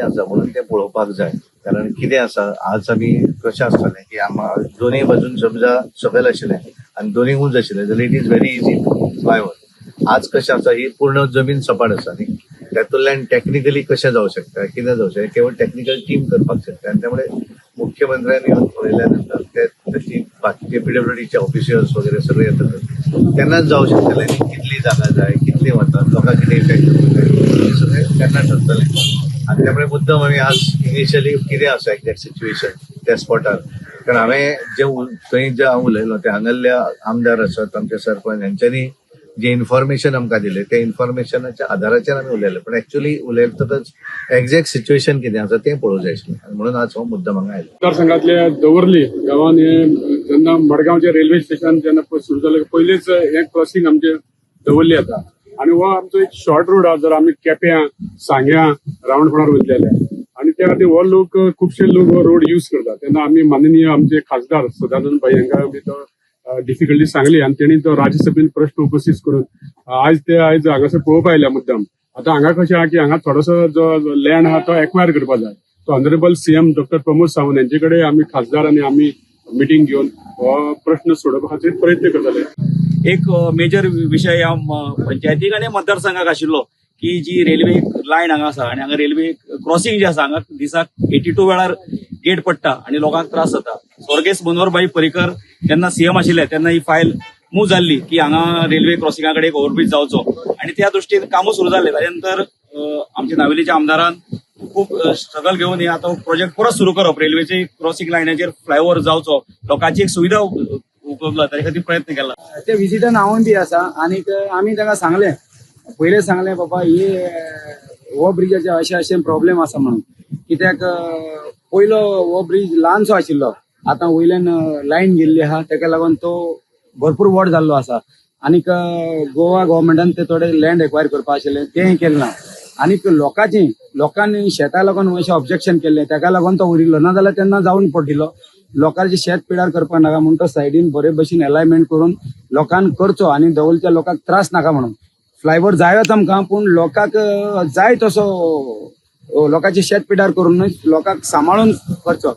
कितें आसा म्हणून तें पळोवपाक जाय. कारण कितें आसा, आज आमी कशें आसतलें की आमकां दोनूय बाजून समजा सकयल आशिल्लें आनी दोनूय उंच आशिल्लें जाल्यार it is very easy flyover. आज कशें आसा, ही पूर्ण जमीन सपाट आसा न्ही, तातूंतल्यान टॅक्निकली कशें जावं शकता, कितें जावं शकता, केवळ टॅक्निकल टीम करपाक शकता. आनी त्यामुळे मुख्यमंत्र्यांनी येवन पळयल्या नंतर ते तशी बाकीचे पीडब्ल्यूडीचे ऑफिशियल्स वगैरे सगळे येतात तेन्नाच जावं शकतलें न्ही. कितली जागा जाय, कितली वतात, लोकांक कितें इफेक्ट जाता, हें सगळें तेन्ना ठरतलें. आनी त्यामुळे मुद्दम आमी आज इनिशियली कितें आसा एक्झॅक्ट सिच्युएशन त्या स्पॉटार, कारण हांवें जे थंय जे हांव उलयलो ते हांगासरले आमदार आसात, आमचे सरपंच, हेंच्यांनी जे इन्फॉर्मेशन आमकां दिलें त्या इन्फॉर्मेशनाच्या आधाराचेर आमी उलयले. पण एक्च्युअली उलयतकच एक्झॅक्ट सिच्युएशन कितें आसा तें पळोवंक जाय आशिल्लें आनी म्हणून आज हो मुद्दम हांगा आयलो. मतदारसंघातल्या दवर्ली गांवान हे जेन्ना मडगांवचे रेल्वे स्टेशन जेन्ना सुरू जालें, पयलींच हें क्रॉसिंग आमचें दवर्ली येता आनी हो आमचो एक शॉर्ट रोड आहा. जर आमी केप्यां, सांग्यां, रावणफोंडार वयतले जाल्यार आनी त्या खातीर हो लोक, खुबशे लोक हो रोड यूज करतात. तेन्ना आमी माननीय आमचे खासदार सदानंद भाई हांकां आमी तो डिफिकल्टी सांगली आनी तेणी तो राज्यसभेन प्रश्न उपस्थित करून आयज ते आयज हांगासर पळोवपाक आयल्या मुद्दम. आतां हांगा कशें आहा की हांगा थोडोसो जो लँड आहा तो एक्वायर करपाक जाय. तो honourable CM doctor Pramod Sawant यांचे कडेन आमी खासदार आनी आमी मिटींग घेवन हो प्रश्न सोडोवपा खातीर प्रयत्न करतले. एक मेजर विशय ह्या पंचायतीक आनी मतदारसंघाक आशिल्लो की जी रेल्वे लायन हांगा आसा आनी हांगा रेल्वे क्रॉसिंग जे आसा, हांगा दिसाक 82 वेळार गेट पडटा आनी लोकांक त्रास जाता. स्वर्गेस्त मनोहरभाई पर्रीकर जेन्ना सीएम आशिल्ले तेन्ना ही फायल मूव जाल्ली की हांगा रेल्वे क्रॉसिंगा कडेन एक ओव्हरब्रीज जावचो आनी त्या दृश्टीन कामूय सुरू जाल्ले. ताच्या नंतर आमच्या नावेलीच्या आमदारान खूब स्ट्रगल घेवन हे आतां प्रोजेक्ट परत सुरू करप, रेल्वेचे क्रॉसिंग लायनाचेर फ्लायओव्हर जावचो, लोकांची एक सुविधा उपलब्ध ताचे खातीर प्रयत्न केला. ते विजिटन हांवूय बी आसा आनीक आमी तांकां सांगलें, पयलें सांगलें, बाबा ही हो ब्रिजाचे अशें अशें प्रॉब्लेम आसा म्हणून. कित्याक पयलो हो ब्रीज ल्हानसो आशिल्लो, आतां वयल्यान लायन गेल्ली आहा, तेका लागून तो भरपूर व्हड जाल्लो आसा. आनीक गोवा गव्हर्मेंटान ते थोडे लँड एक्वायर करपा आशिल्लें, तेंय केलें ना. आनीक लोकांची लोकांनी शेता लागून अशें ऑब्जेक्शन केल्लें, तेका लागून तो उरिल्लो, ना जाल्यार तेन्ना जावन पडिल्लो. लोकांचे शेत पिडार करपाक नाका म्हूण तो सायडीन बरे भशेन एलायनमेंट करून लोकांक करचो आनी दवरच्या लोकांक त्रास नाका म्हणून. फ्लायओव्हर जायोच आमकां, पूण लोकांक जाय तसो लोकांचे शेत पिडार करून न्हय, लोकांक सांबाळून करचो.